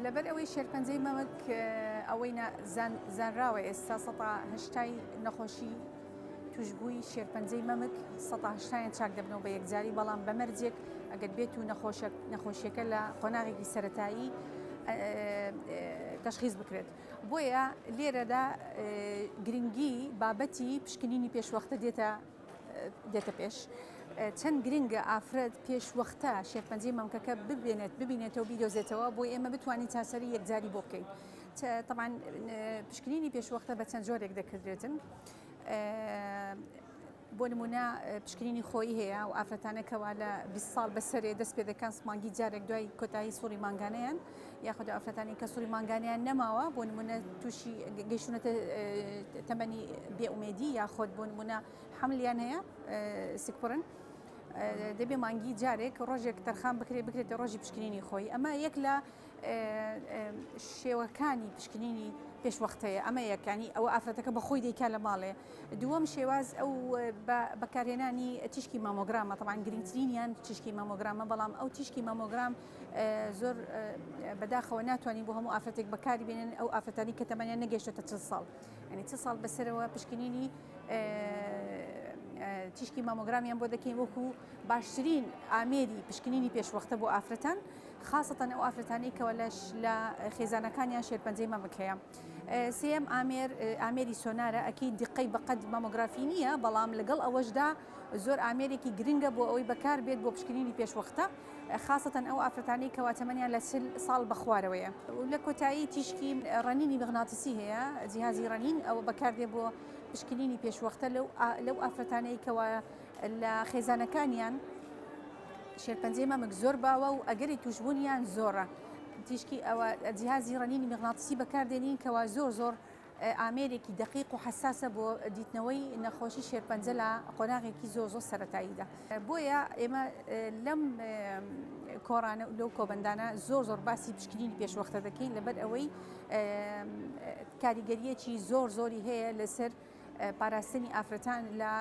لەبەر ئەوەی شێرپەنجەی مەمک ئەوەی زانراوە ئێستا سەتا هەشتای نەخۆشی توشبووی شێرپەنجەی مەمک سەتا هەشتایان چاک دەبنەوە بە یەکجاری بەڵام بە مەرجێک ئەگەر بێت و نەخۆشیەکە لە قۆناغێکی سەتایی تەشخیز بکرێت بۆیە لێرەدا گرنگی بابەتی پشکنینی پێشوەختە دێتە دێتە پێش. چەند گرنگە ئافرەت پێش وەختە شێرپەنجەی مەمکەکە ببێنێت ببینێتەوە بیدۆزێتەوە بۆی ئێمە بتوانین چارەسەری یەکجاری بۆ بکەین. تەبعەن پشکنینی پێشوەختە بە چەند جۆرێک دەکردرێتن. بۆ نمونە پشکنینی خۆی هەیە و ئافرەتانە کەوا لە 20 ساڵ بەسەرێ دەست پێ دەکەن مانگی جارێک دوای کۆتایی سوڕی مانگانەیان یاخود ئافرەتانی کە سوڕی مانگانیان نەماوە بۆ نمونە تووشی گەیشتونەتە تەمەنی بێئومێدی یاخود بۆ نمونە حەملیان هەیە سکپڕن دەبێ مانگی جارێک ڕۆژێک تەرخان بکرێت بکرێتە ڕۆژی پشکنینی خۆی ئەمە یەک لە شێوەکانی پشکنینی پێشوەختەیە ئەمە یەکانی ئەوە ئافرەتەکە بە خۆی دەیکا لە ماڵێ دووەم شێواز ئەو بەکارهێنانی تیشکی مامۆگرامە تەبعەن گرنگترینیان تیشکی مامۆگرامە بەڵام ئەو تیشکی مامۆگرام زۆر بەداخەوە ناتوانین بۆ هەموو ئافرەتێک بەکاری بێنن ئەو ئافرەتانی کە تەمەنیان نەگەیشتۆتە 40 ساڵ یعنی 40 ساڵ بەسەرەوە پشکنینی تیشکی مامۆگرامیان بۆ دەکەین وەکو باشترین ئامێری پشکنینی پێشوەختە بۆ ئافرەتان خاسەتەن ئەو ئافرەتانەی کەوا لەش لە خێزانەکانیان شێرپەنجەی مەمک هەیە. سێیەم ئامێر ئامێری سۆنارە ئەکید دیقەی بەقەد مامۆگرافی نییە بەڵام لەگەڵ ئەوەشدا زۆر ئامێرێکی گرنگە بۆ ئەوەی بەکار بێت بۆ پشکنینی پێشوەختە خاسەتەن ئەو ئافرەتانەی کەوا تەمەنیان لە 40 ساڵ بەخوارەوەیە. لە کۆتایی تیشکی ڕەنینی مغناطیسی هەیە جیهازی ڕەنین ئەوە بەکاردێ بۆ پشکنینی پێشوەختە لەو ئافرەتانەی کەوا لە خێزانەکانیان شێرپەنجەی مەمک زۆر باوە و ئەگەری توشبوونیان زۆرە. تیشکی ئەوە جیهازی ڕەنینی میغناتیسی بەکاردێنین کەوا زۆر زۆر ئامێرێکی دەقیق و حەساسە بۆ دیتنەوەی نەخۆشی شێرپەنجە لە قۆناغێکی زۆر زۆر سەرەتاییدا. بۆیە ئێمە لەم کۆڕانە و لەو کۆبەندانە زۆر زۆر باسی پشکنینی پێشوەختە دەکەین لەبەر ئەوەی کاریگەریەکی زۆر زۆری هەیە لەسەر پاراستنی ئافرەتان لە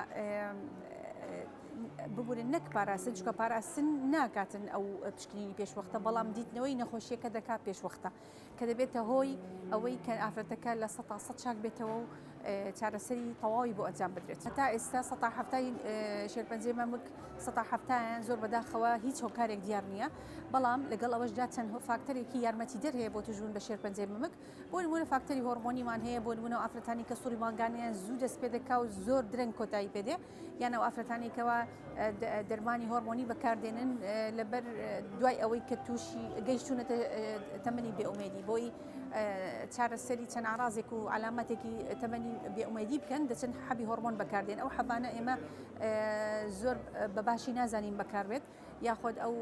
ببورن نەک پاراستن چونکە پاراستن ناکاتن ئەو پشکنینی پێشوەختە بەڵام دیتنەوەی نەخۆشیەکە دەکات پێشوەختە کە دەبێتە هۆی ئەوەی کە ئافرەتەکە لە سەتا سە چاک بێتەوە و چارەسەری تەواوی بۆ ئەنجام بدرێت هەتا ئێستا سەتا هەفتای شێرپەنجەی مەمک سەتا هەفتایان زۆر بەداخەوە هیچ هۆکارێک دیار نییە بەڵام لەگەڵ ئەوەشدا چەند فاکتەرێکی یارمەتیدەر هەیە بۆ توشبوون بە شێرپەنجەی مەمک بۆ نموونە فاکتەری هۆرمۆنیمان هەیە، بۆ نموونە ئەو ئافرەتانەی کە سوڕی مانگانەیان زوو دەست پێ دەکا و زۆر درەنگ کۆتایی پێ دێ، یان ئەو ئافرەتانەی کەوا دەرمانی هۆرمۆنی بەکاردێنن لەبەر دوای ئەوەی کە تووشی گەیشتوونەتە تەمەنی بێئومێدی بۆی چارەسەری چەند ئارازێک و علامەتێکی تەمەنی بێئومێدی بکەن دەچن حەبی هۆرمۆن بەکاردێن ئەو حەبانە ئێمە زۆر بە باشی نازانین بەکاربێت یاخود ئەو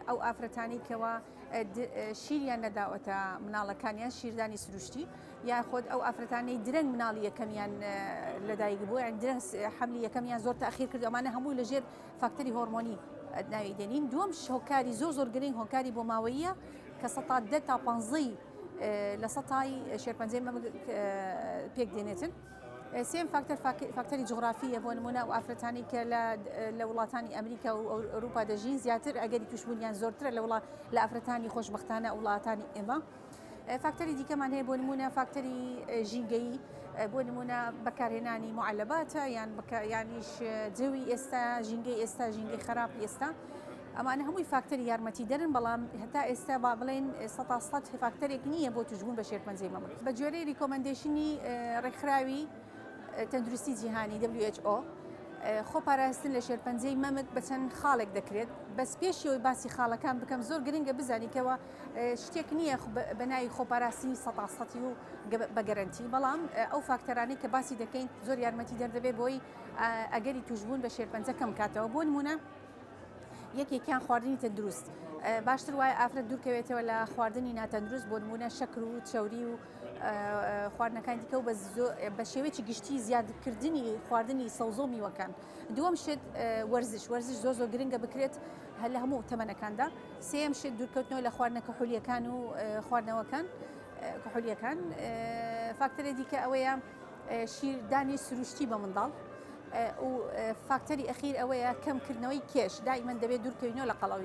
ئەو ئافرەتانی کەوا شیریان نەداوەتە مناڵەکانیان شیردانی سروشتی یاخود ئەو ئافرەتانەی درەنگ مناڵی یەکەمیان لەدایک بوو یان درەنگ حەملی یەکەمیان زۆر تاخیر کرد ئەمانە هەمووی لەژێر فاکتەری هۆرمۆنی ناوی دێنین دووەم هۆکاری زۆر زۆر گرنگ هۆکاری بۆماوەییە کە سەتا دە تا پانزەی لە سەتای شێرپەنجەی مەمک پێک دێنێتن. سێیەم فاکتەر فاکتەری جوغرافییە، بۆ نموونە ئەو ئافرەتانەی کە لە لە وڵاتانی ئەمریکا و ئەوروپا دەژین زیاتر ئەگەری تووشبوونیان زۆرترە لە وڵات لە ئافرەتانی خۆشبەختانە وڵاتانی ئێمە. فاکتەری دیکەمان هەیە بۆ نموونە فاکتەری ژینگەیی بۆ نموونە بەکارهێنانی معلباتە یان یانیش جەوی ئێستا ژینگەی ئێستا ژینگەی خراپی ئێستا ئەمانە هەمووی فاکتەری یارمەتیدەرن، بەڵام هەتا ئێستا با بڵێین سەتا سەد فاکتەرێک نییە بۆ تووشبوون بە شێرپەنجەی مەمک. بە گوێرەی recommendation ی ڕێکخراوی تەندروستی جیهانی، WHO، خۆپاراستن لە شێرپەنجەی مەمک بە چەند خاڵێک دەکرێت، بەس پێش ئەوەی باسی خاڵەکان بکەم زۆر گرنگە بزانی کەوا شتێک نییە بە ناوی خۆپاراستنی سەتا سەتی و بە گەرەنتی، بەڵام ئەو فاکتەرانەی کە باسی دەکەین زۆر یارمەتیدەر دەبێت بۆی ئەگەری تووشبوون بە شێرپەنجە کەم کاتەوە، بۆ نموونە. یەکێکیان خواردنی تەندروست باشتر وایە ئافرەت دوورکەوێتەوە لە خواردنی ناتەندروست بۆ نمونە شەکر و چەوری و خواردنەکانی دیکە و بە شێوەیەکی گشتی زیادکردنی خواردنی سەوزە و میوەکان دووەم شت وەرزش وەرزش زۆر زۆر گرنگە بکرێت هەر لە هەموو تەمەنەکاندا سێیەم شت دوورکەوتنەوە لە خواردنە کحولیەکان و خواردنەوەکان کحولیەکان فاکتەرێ دیکە ئەوەیە شیردانی سروشتی بە منداڵ و فاکتەری ئەخیر ئەوەیە کەمکردنەوەی کێش دائیمەن دەبێت دوورکەوینەوە لە قەڵەوی.